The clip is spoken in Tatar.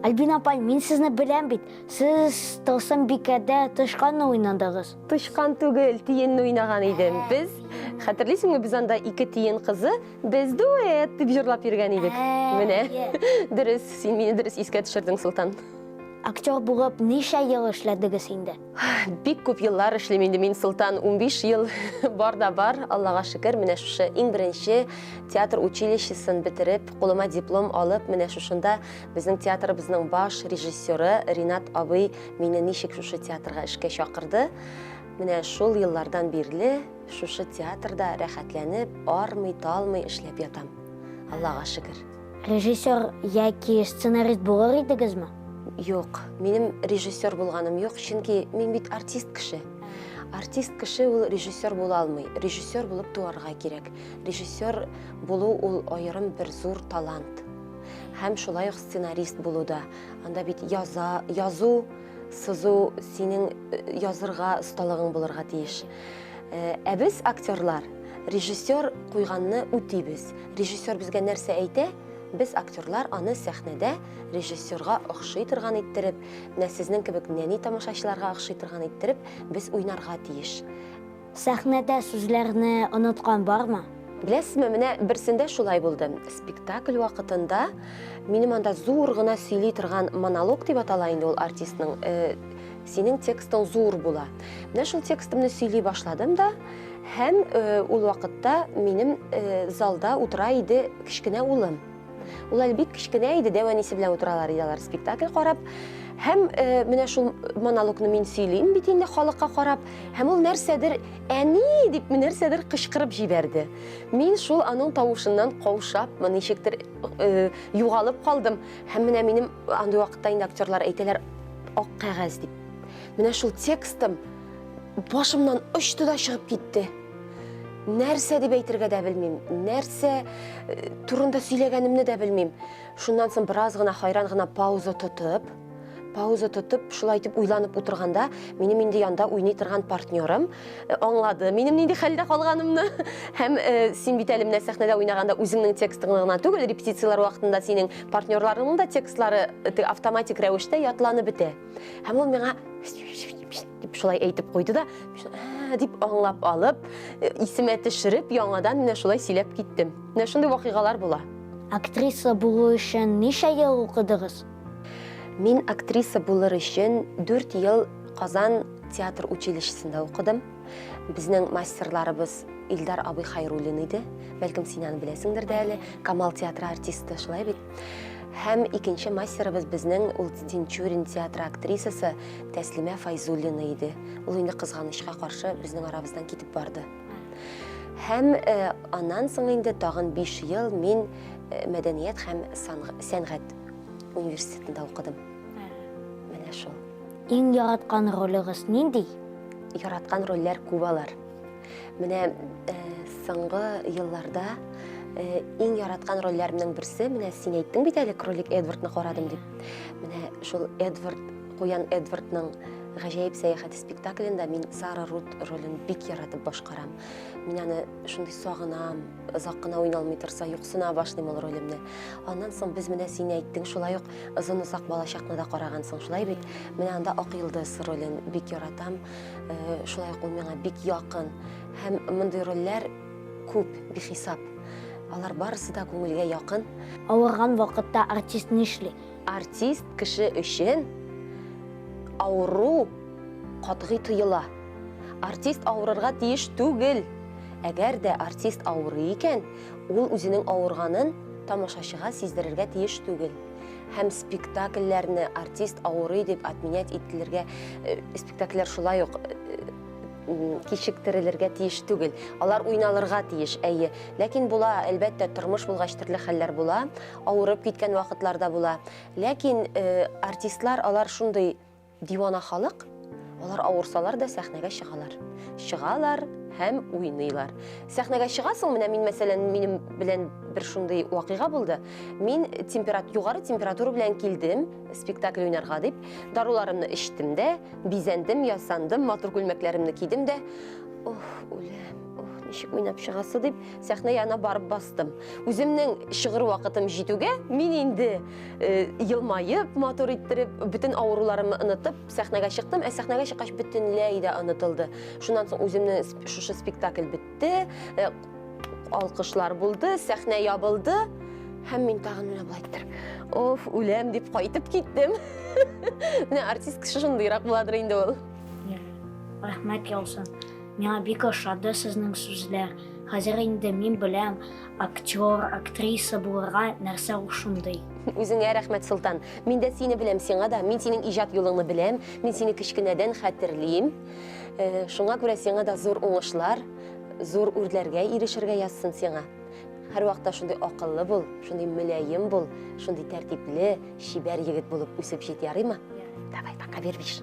Альбина апай, мин сезне беләм бит. Сез Тылсым бикәдә тычканны уйнадыгыз. Тычкан түгел, тиенне уйнаган идем. Без, хәтерлисеңме, без анда ике тиен кызы, без дуэт дип җырлап йөргән идек. Менә. Дөрес, син мине дөрес искә төшердең, Солтан. Актер булып ничә ел эшләдегез инде? Бик күп еллар эшлим инде мин, Солтан, 15 ел бар да бар, Аллага шөкер, менә шушы иң беренче театр училищесын бетереп, кулыма диплом алып, менә шушында безнең театрыбызның баш режиссеры Ринат абый мине ничек шушы театрга эшкә чакырды. Менә шул еллардан бирле шушы театрда рәхәтләнеп, армый, талмый эшләп ятам. Аллага шөкер. Режиссер яки сценарист булыр идегезме? Юк, минем режиссер булганым юк, чөнки мин бит артист кеше. Артист кеше ул режиссер була алмый. Режиссер булып туарга кирәк. Режиссер булу ул аерым бер зур талант. Һәм шулай ук сценарист булу да. Анда бит яза, язу, сызу синең э, язырга осталыгың булырга тиеш. Э, ә без актерлар режиссер куйганны үтибез. Режиссер безгә нәрсә әйтә, без актерлар аны сәхнәдә режиссерга охшый торган иттереп, менә сезнең кебек нәни тамашачыларга охшый торган иттереп, без уйнарга тиеш. Сәхнәдә сүзләрне оныткан бармы? Беләсезме, менә берсендә шулай булды. Спектакль вакытында минем анда зур гына сөйли торган монолог дип атала инде ул артистның, э, синең текстың зур була. Менә шул текстымны сөйли башладым да, һәм э, ул вакытта минем э, залда утыра иде кечкенә улым. Ул әле бик кечкенә иде, дәү әнисе белән утыралар иде алар спектакль карап. Һәм э, менә шул монологны мин сөйлим бит инде халыкка карап, һәм ул нәрсәдер әни дип нәрсәдер кычкырып җибәрде. Мин шул аның тавышыннан каушап, ничектер э, югалып калдым. Һәм менә минем андый вакытта инде актерлар әйтәләр ак кәгазь дип. Менә шул текстым башымнан очты да чыгып китте. Нәрсә дип әйтергә дә белмим, нәрсә э, турында сөйләгәнемне дә белмим. Шуннан соң бераз гына хайран гына пауза тотып, пауза тотып, шулай итеп уйланып утырганда, минем инде янда уйный торган партнерым э, аңлады минем нинди хәлдә калганымны. Һәм э, син бит әле менә сәхнәдә уйнаганда үзеңнең текстыңны гына түгел, репетицияләр вакытында синең партнерларыңның да текстлары автоматик рәвештә ятланып бетә. Һәм ул миңа дип шулай әйтеп куйды да, дип аңлап алып, э, исемә төшереп, яңадан менә шулай сөйләп киттем. Менә шундый вакыйгалар була. Актриса булу өчен ничә ел укыдыгыз? Мин актриса булыр өчен 4 ел Казан театр училищесында укыдым. Безнең мастерларыбыз Илдар абый Хайруллин иде. Бәлкем син аны беләсеңдер дә әле. Камал театры артисты, шулай бит? Һәм икенче мастерыбыз безнең ул Тинчурин театры актрисасы Тәслимә Файзуллина иде. Ул инде кызганычка каршы безнең арабыздан китеп барды. Һәм э, аннан соң инде тагын 5 ел мин э, мәдәният һәм сәнгать университетында укыдым. Менә шул. Иң яраткан ролегез нинди? Яраткан рольләр күп алар. Менә э, соңгы елларда э, иң яраткан рольләремнең берсе, менә син әйттең бит әле Кролик Эдвардны карадым дип. Менә шул Эдвард, Куян Эдвардның Гаҗәеп сәяхәте спектаклендә мин Сара Рут ролен бик яратып башкарам. Мин аны шундый сагынам, озак кына уйналмый торса, юксына башлыйм ул ролемне. Аннан соң без менә син әйттең, шулай ук озын-озак балачакны да карагансың, шулай бит? Менә анда Ак йолдыз ролен бик яратам. Э, шулай ук ул миңа бик якын. Һәм мондый рольләр күп, бихисап. Алар барысы да күңелгә якын. Авырган вакытта артист нишли? Артист кеше өчен авыру катгый тыела. Артист авырырга тиеш түгел. Әгәр дә артист авырый икән, ул үзенең авырганын тамашачыга сиздерергә тиеш түгел. Һәм спектакльләрне артист авырый дип отменять ителергә, э, спектакльләр шулай ук э, кичектерелергә тиеш түгел. Алар уйналырга тиеш, әйе. Ләкин була, әлбәттә, тормыш булгач төрле хәлләр була, авырып киткән вакытлар да була. Ләкин э, артистлар алар шундый Дивана халык, алар авырсалар да сәхнәгә чыгалар. Чыгалар һәм уйныйлар. Сәхнәгә чыгасың, менә мин мәсәлән, минем белән бер шундый вакыйга булды. Мин температ, югары температура белән килдем спектакль уйнарга дип, даруларымны эчтем дә, бизәндем, ясандым, матур күлмәкләремне кидем дә. Ох, үләм, ох, Ничек уйнап чыгасы дип, сәхнә янына барып бастым. Үземнең чыгыр вакытым җитүгә, мин инде э, елмаеп, матур иттереп, бөтен авыруларымны онытып, сәхнәгә чыктым. Ә сәхнәгә чыккач бөтенләй дә онытылды. Шуннан соң үземне шушы спектакль бетте, э, алкышлар булды, сәхнә ябылды. Һәм мин тагын менә болай иттереп, оф, үләм дип кайтып киттем. Менә артист кеше шундыйрак буладыр инде ул. Рәхмәт яусын. Миңа бик ошады сезнең сүзләр. Хәзер инде мин беләм, актер, актриса булырга нәрсә ул шундый. Үзеңә рәхмәт, Солтан. Мин дә сине беләм, сиңа да. Мин синең иҗат юлыңны беләм. Мин сине кечкенәдән хәтерлим. Э, шуңа күрә сиңа да зур уңышлар, зур үрләргә ирешергә язсын сиңа. Һәрвакытта шундый акыллы бул, шундый мөлаем бул, шундый тәртипле, чибәр егет булып үсеп җит, ярыймы? Давай, пока, бирбиш.